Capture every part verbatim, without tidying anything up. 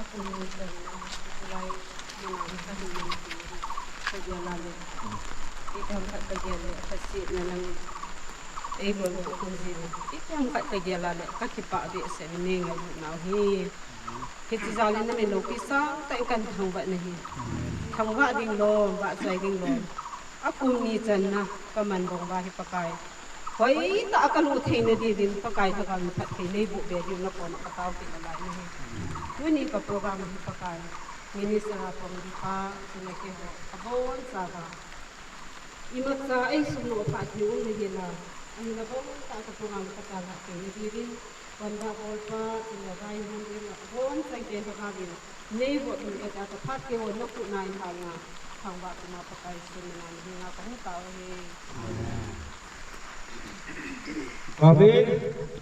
akum ni chan na, tulai, muna ni ka ni ni, ka gel a le. Ipi ham khat ka gel le, ka si na lang. Ei bol bol kum ji ni. Ipi ham khat ka gel a le, ka kipah behseh ni ngailut nau hi. Hiche jal in na min loupi sangtah in kan thangvah na hi. Thangvah ding lom, vahchoi ding lom. Akum ni chan na, ka man bong uva hi Pakai. Hoitah a ka lut thei na diuvin, Pakai Lhagao in phatthei nei boh be diu na koma ka tao kit nalai na hi. Tuni ka program hi Pakai. Minister a pang di pa, tuna keiho, abon chauva. Imacha ei sumil phat hi um le hi la. Ahinla bontah ka program ka chan a kei na diuvin. Panda bolpa, tuna rai hon ding a, abonchan kei Lhagao in. Nei boh in ka ta phat keiho na khut na in hal na. Thangvah tuma Pakai sumil na ni nga ka hung tao hi. Amen.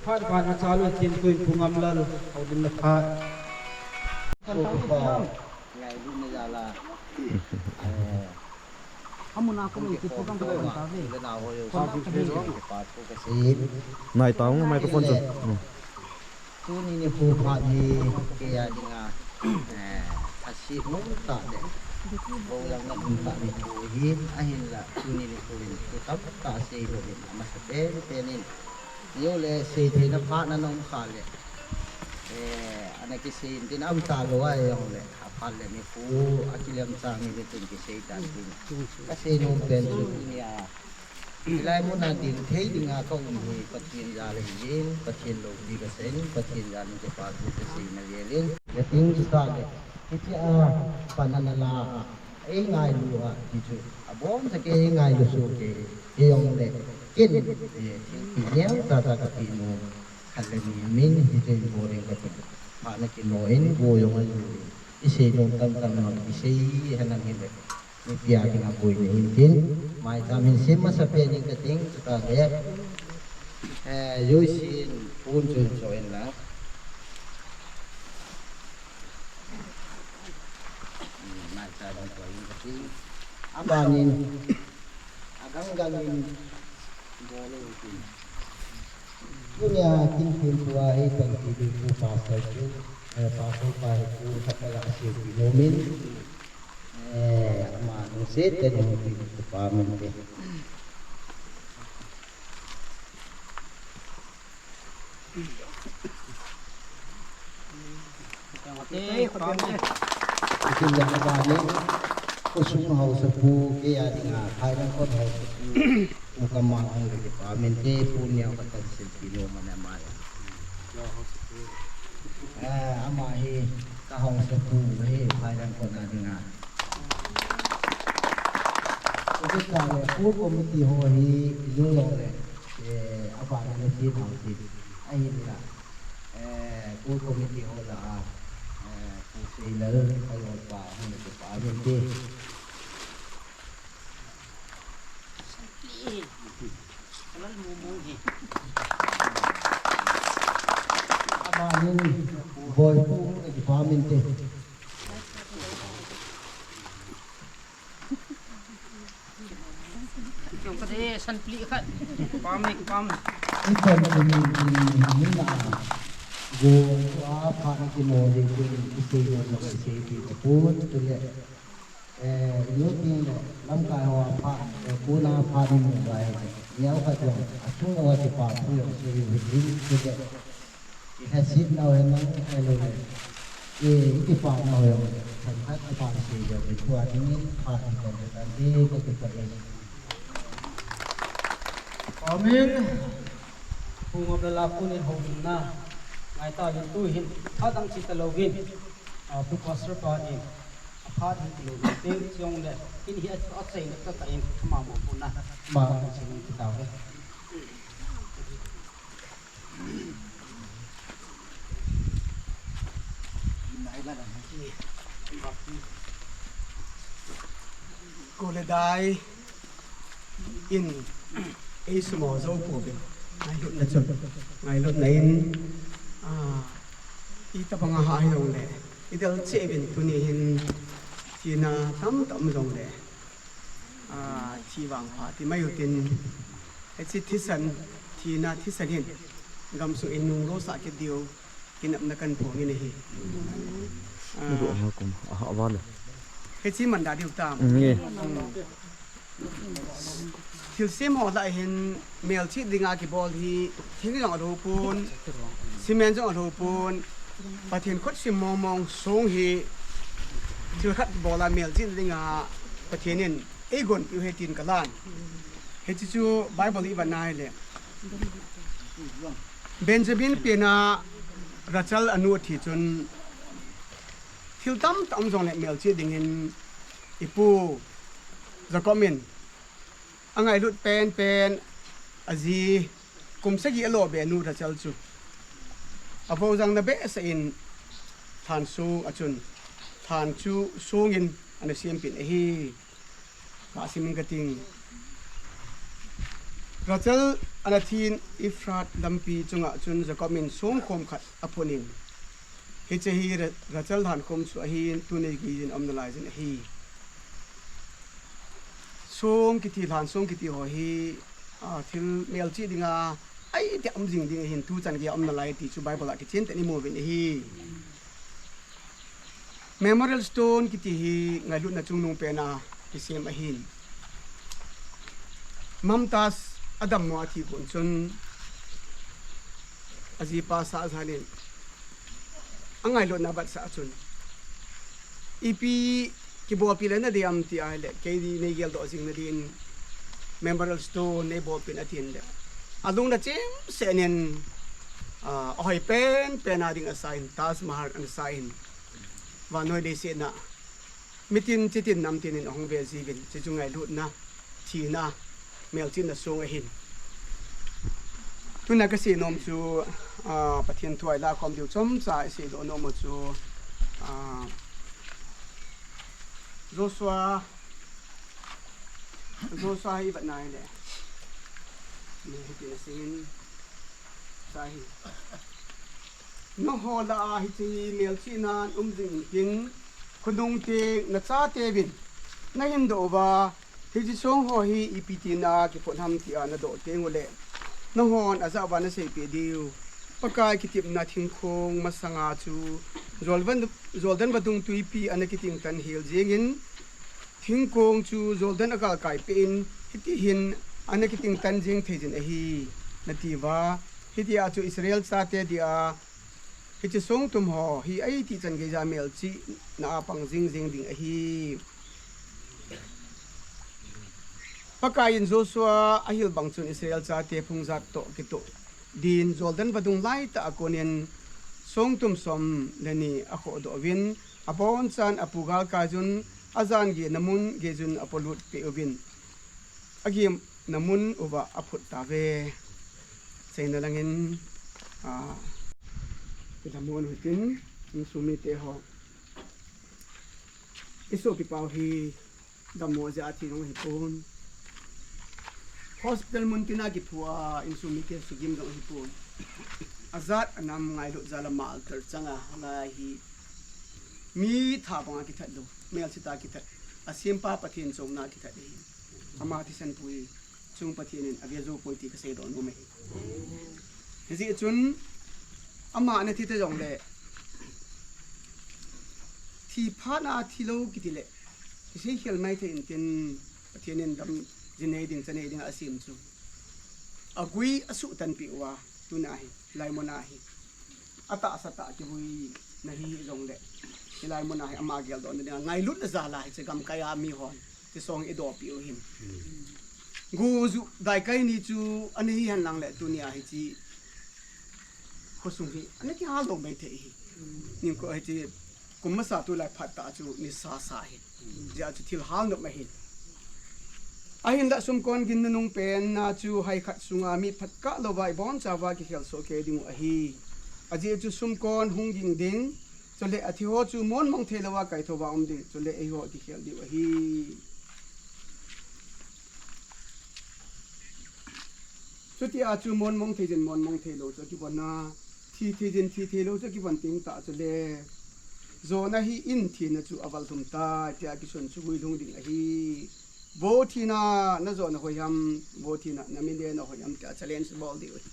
Phat vana chalu tin tuin Pu Ngamlal, hou din na phat. Kan tao ni Pu Ngam. Ngailut na jal a. Eh, Amuna ko ni ti ko kan ko kan ta ve. Ko na ho yo. Ko na ko ni. Nai tao microphone chu. Hmm. Tuni nikho phat hi kei a dinga, eh, thase nom tah le, bou jang na um tah nikho hi, ahinla tuni nikho hin thu tamtah sei lou in, amasa penpen in. Neo le sei theina phat na um kha le, eh, ana kisei in tin um talou a jong le, aphat le nikho, akilem chang ni le tin kisei tan tin. Ka sei nom pen chu tunia. Hilai muna ding thei dinga ka um hi Pathen jal ahin, Pathen loupi ka seiyin, Pathen jal in kipa thu ka sei na velin. Ka ting chu tah le, hiche a pan ana la a, ei ngailu a, ti chu, aboncha kei ei ngailu soh kei, kei jong le, ken, eh, thilpeh neo tah tah ka peh nom, khat le ni min, hiche in bol in ka tin. Phat na kino in, go jong alu in, i sei nom tam tam na, i sei henlang hile. Mipi a dinga boina hin tin, maicham hin sem masa pen in ka ting, chuta le, eh, joisin pun chun cho in lang. Hmm, maicham hin cho in ka ting. Abanin, agang gang in, bol in tin. Tunia kin pun tua hi pan ti di pu pastor chu, eh, pastor pa hi pu khat la si di nomin. Eh, ama lungset tah in hung peh pa min te. Kin jana bani, khosung haosapu, kei a dinga, Phailengkhon haosapu, u ka mang hung le pa min te, pu neo ka tan sil pi no mana mai. Eh, ama hi ka haosapu hi Phailengkhon a dinga. Ujit ka le, core committee ho hi, ilung long le, eh, aba na le tin hao tin. Ahinla, eh, core committee ho la a, eh, Pu Seilal, ka lolpa, hung le pa, hung te. Abanin, boipu, department te. Jong ka de san pli khat. Pam ni pam. Ipan ni ni ni na. Go a pha ni ki mo de ki ni ki se ni ki se ki ko pun tu le. Eh, youth in le lamkai ho a pha, eh, kona pha ding lai. Neo khat jong, achung ho a kipa thu jong, se hi, hi, hi, hi, hi. Ihasit nau hen nang, eh, lo le. Eh, ikipa nau jong, khat khat kipa se jong, i thu a ding in, pha ding jong, kan ding, ka kipa jong. Amen. Pu Ngop le Lapu in houlimna ngai tauvin tu hin, phat dang chi talou vin, ah, Pu Pastor pa in, aphat hin talou vin, teng chiong le, in hi a, achaina tah tah in, ama mo pu na, ma, ma, chi ning ki tau ve. Ko le dai in ei sumo jou pouvin. Ngailutna chun. Ngailutna in, ah, itobang a ha hijongle, idel cheh uvin tuni hin thina tamtah um jongle, ah, thi vangpha ti mai utin, hiche thisan, thina thisan hin gamsung in nung losah kit diu, kinepna kahin phong in ahi. Ah, hiche man da diu tam. Thilsem ho lah hin melchih dinga kibol hi thing jong alou pon, cement jong alou pon, Pathen khut sim mong mong song hi thil khat bol a melchih dinga Pathen in eigonpiu ahi tin kalan. Hiche chu Bible i vet na hile Benjamin pen a Rachel anu athi chun thil tamtah um jongle melchih dingin ipu Jacob in angailut penpen aji kum sagi alo be anu Rachel chu avojangna behseh in lhan song a chun lhan chu songin ana sempin ahi. Ka simin kating. Rachel ana thin Ephrath lampi chunga chun Jacob in songkhom khat aphun in. Hiche hi Ra-, Rachel lhankhom chu ahin tuni geijin aumna laijin ahi. Song kiti, lhan song kiti ho hi, ah, thil melchih dinga, aitih um jing ding ahin tuchan gei aumna lai ti chu Bible a kichen tah in imu uvin ahi. Memorial Stone kiti hi ngailutna chungnung pen a kisem ahin. Mumtaz adammo athi kon chun ajipa Shah Jahan in angailutna vetsah a chun ipi kibolpi le nadei am ti ahile, kei nei geldoh jing nadin Memorial Stone nei bolpin atin le, alungna chimseh in, ah, ahoi penpen a ding asa in, Taj Mahal ana sa in, vannoi leiset a mitin chitin namtin in ahung ve jiuvin, chuchu ngailutna, thina, melchihna song ahin. Tuna kasei nom chu, ah, Pathen thu a ilah khom diu chomcha isei doh nom u chu, ah, Joshua, Joshua hi ivet na hile, hitin asei in, sa hi. Nangho lah a hiche melchihna um jing ding, khonung teng nachateuvin nahin doh uva, hiche song ho hi ipi tina kiphut ham tia nadoh teng uleh, nanghon ajah uva naseipeh diu, Pakai kitepna thingkong masanga chu Jordan, Jordan vadung twipi ana kitingtan hel jengin, thingkong chu Jordan agalkai peh in, hiti hin ana kitingtan jeng thei jin ahi, nati uva, hitia chu Israel chate dia hiche songtum ho hi aitih chan geija melchihna a pang jingjing ding ahi. Pakai in Joshua ahil bang chun Israel chate phungjat toh kitoh din Jordan vadung laitah a konin songtum som le ni akhohdoh uvin, abonchan apu galkai jun, ajan gehna mun geijun apolut peh uvin, agehna mun uva aphut tauve. Cheina langin, ah, kidam u hitin, insung mite ho, isopipau hi dammo jeh a thi jong ahipon, hospital mun tina kithua insung mite sugim jong ahipon, ajat anam ngailut jal a martyr changa lai hi, mi tha banga kithat lou, melchihna kithat, asempa Pathen chonna kithat ahi. Ama thisan pu hi chung Pathen in ave jou poi ti kasei doh nom ahi. Hijeh chun ama ana thi ta jongle, thi phat a thilou kiti le, Isei khel mai thei intin, Pathen in dam, ji nei ding, cha nei ding a asem chu. Agui asuhtanpeh uva, tuna hi, hilai muna hi. Atahsa tah kivuina hi jongle, hilai muna hi ama geldohna dinga ngailutna jal a hiche gamkai a mihon, hiche song idohpeh u hin. Go ju daikai ni chu ana hi henlang le tunia hiche khosung hi ana kihal lou mai thei hi. Ningko hiche kum masa tulai phat tah chu nisa sa hi. Hijeh a chu thil hal nop ahi. Ahinla sumkon gin nunung penna chu hai khat sunga mi phat kah louva ibonchauva kikhel soh kei dingu ahi. Ajeh chu sumkon hung ging ding, chule athi ho chu monmong thei louva kaithouva um ding, chule eiho kikhel diu ahi. Chutia chu monmong thei jin monmong thei lou chu akivon a, thi thei jin thi thei lou chu akivon teng tah chule, jona hi in thina chu aval lhum tai, tia kisun chu guilhung ding ahi. Vo thina, na jona hoi ham, vo thina, na milena hoi ham, tia challenge bol diu ahi.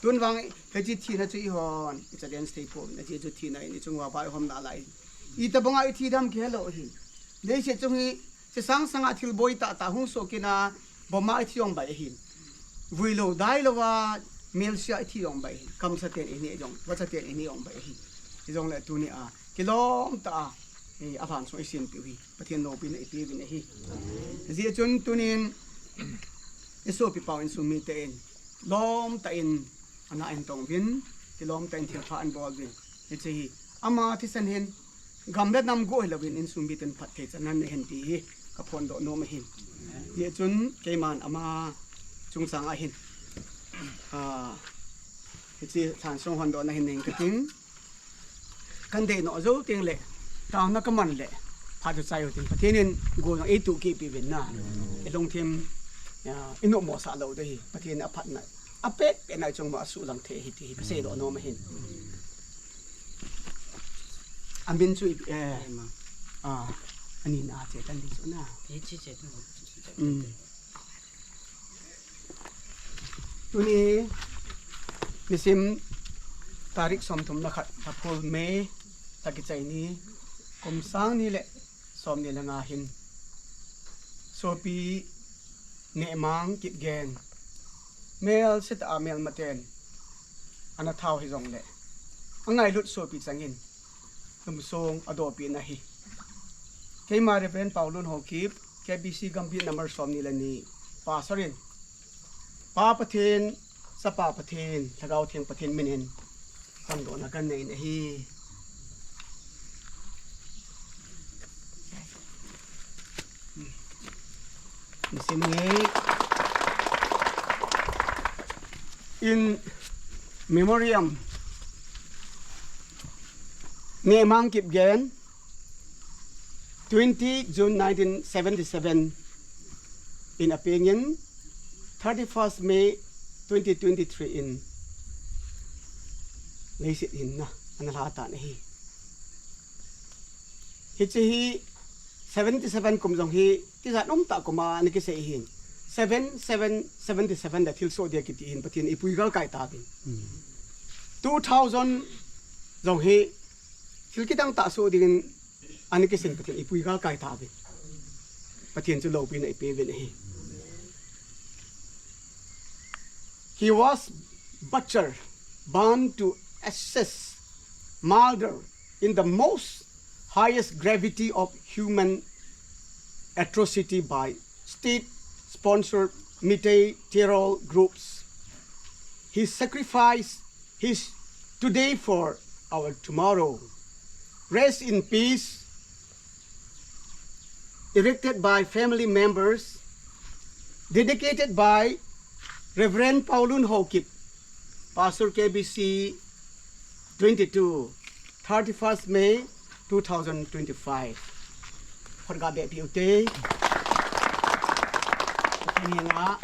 Tun vang, hiche thina chu eihon, i challenge thei pouvin, ajeh chu thina in i chung uva vaihom nalai. Itobanga i thi dem kihe lou ahi. Leiset chung hi, Chesang sanga thil boi tah tah hung soh kit a, bomb a i thi jong bai ahin. Vui lou, dai louva, melsia i thi jong bai ahin. Kamsa ten i neh jong, vacha ten i neh jong bai ahin. Hijongle tunia, kilom tah a, eh, avan sung i sem piu hi. Pathen loupina i peuvin ahi. Hijeh chun tunin, i sopi pau insung miten, lom tah in, ana in tong uvin, kilom tah in thilpha in bol uvin. Hiche hi, ama thisan hin, gam le nam go hilouvin insung miten phatthei chan ana hin ti hi, kaphondoh nom ahin. Hijeh chun, keiman ama chungchang a hin. Ah, hiche lhansong hondohna hin nei kating. Kan dei noh jou teng le, taona kaman le, phat chu chai u tin, Pathen in go jong eituh kit peh uvin na. I lungthim, ah, i nommo sah lou ding ahi, Pathen in aphatna, apet pet na i chung uva asuhlang thei ahi ti hi, kasei doh nom ahin. Amin chu, eh, ah, ani na che tan ding chu na. Hiche che tan. Um. Tuni, nisim tarik somthum le khat, Lhaphul May, lha kichai ni, kum sang ni le somni le nga hin, sopi Nehmang Kipgen, melse tah a melmaten ana thau hijongle, angailut sopi changin, lhumsong adohpeh na ahi. Keima Reverend Paolun Haokip, K B C Gambih number somni le ni, Pastor in, Pa Pathen, Chapa Pathen, Lhagao Theng Pathen minin, phondohna kanei in ahi. Nisim ni in memoriam Nehmang Kipgen, twenty June nineteen seventy-seven in apengin, thirty-first May twenty twenty-three in leiset hinna ana lha tan ahi. Hiche hi seventy-seven kum jong hi tijat umtah kum a ana kisei hin. Seven seven seventy-seven le thilsoh dia kiti hin Pathen in eipui galkai tauvin. Two thousand jong hi thil kidang tah soh dingin ana kisei, Pathen in eipui galkai tauvin. Pathen chu loupina eipeuvin ahi. He was butchered, burned to ashes, murdered in the most highest gravity of human atrocity by state-sponsored Meitei terror groups. He sacrificed his today for our tomorrow. Rest in peace. Erected by family members, dedicated by Reverend Paolun Haokip, Pastor K B C twenty-two, thirty-first May two thousand twenty-five. Khut ga beh piu te. Pathen henga.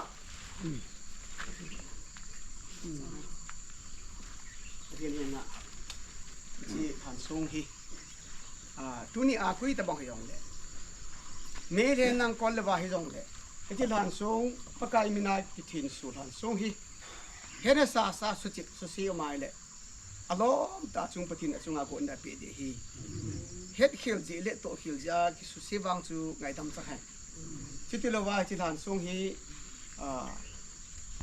Pathen henga. Hiche lhansong hi. Ah, tuni a koi tabang hijongle. Meilhei nang kol le va hijongle. Hiche lhansong, Pakai mina kithenso lhansong hi. Hena sasa suchit susi umai le. Alom tah chung Pathen achunga gotna pe ding ahi. Hetkhel jeh le tohkhel jeh a kisuse vang chu ngaidam chang ahi. Chutilouva hiche lhansong hi, ah,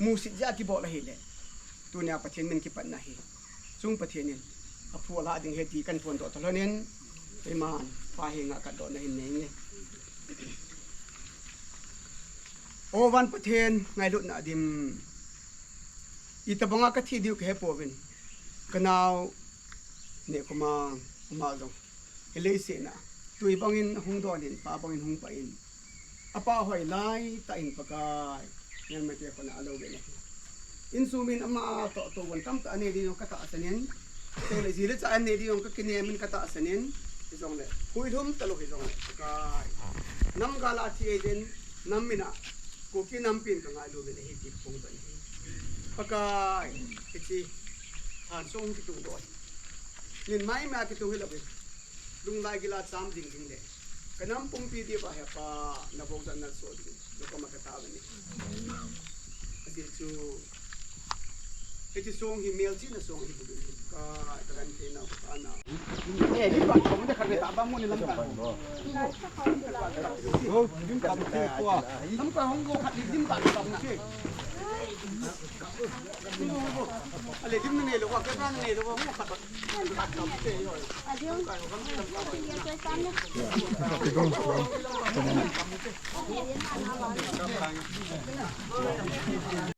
musit jeh a kibol ahile, tunia Pathen min kipatna hi chung Pathen in aphu alha ding ahi ti kahin phondoh talhon in, keiman Pa henga katdohna hin nei inge. O van Pathen ngailutna dim, itobanga kathi diu kahepouvin, kanao Nehkhomang, ama jong hileiset a twi bangin hung donin, pa bangin hung pah in, apa hoilai tah in Pakai, Myanmar te khona alou ve nahi. Insung min ama toh toh von tamtah anei ding jong katahsan in, chule ji le cha anei ding jong kakinem in katahsan in, hijongle huilhum talou hijongle Pakai, nam gal a thi eidin, nam min a Kuki nampin kangailu uvin ahi ti kaphongdoh in ahi. Pakai, hiche lhansong kitungdoh hi min maimai a kitung hilouvin, lunglhaigil a cham ding ding le kanam pumpi diuva hepa, nabonchauvin nasoh ding nakoma kataovin ahi. Ajeh chu hiche song hi melchihna song ahi bouvin, ka, kagenthei nau, ka, na. Eh, lim khat khom de khat ve ta ba mo ni lam khat. Lam khat hung go khat lim khat khom de. Ale lim nei lou, ka nei lou, hung khat.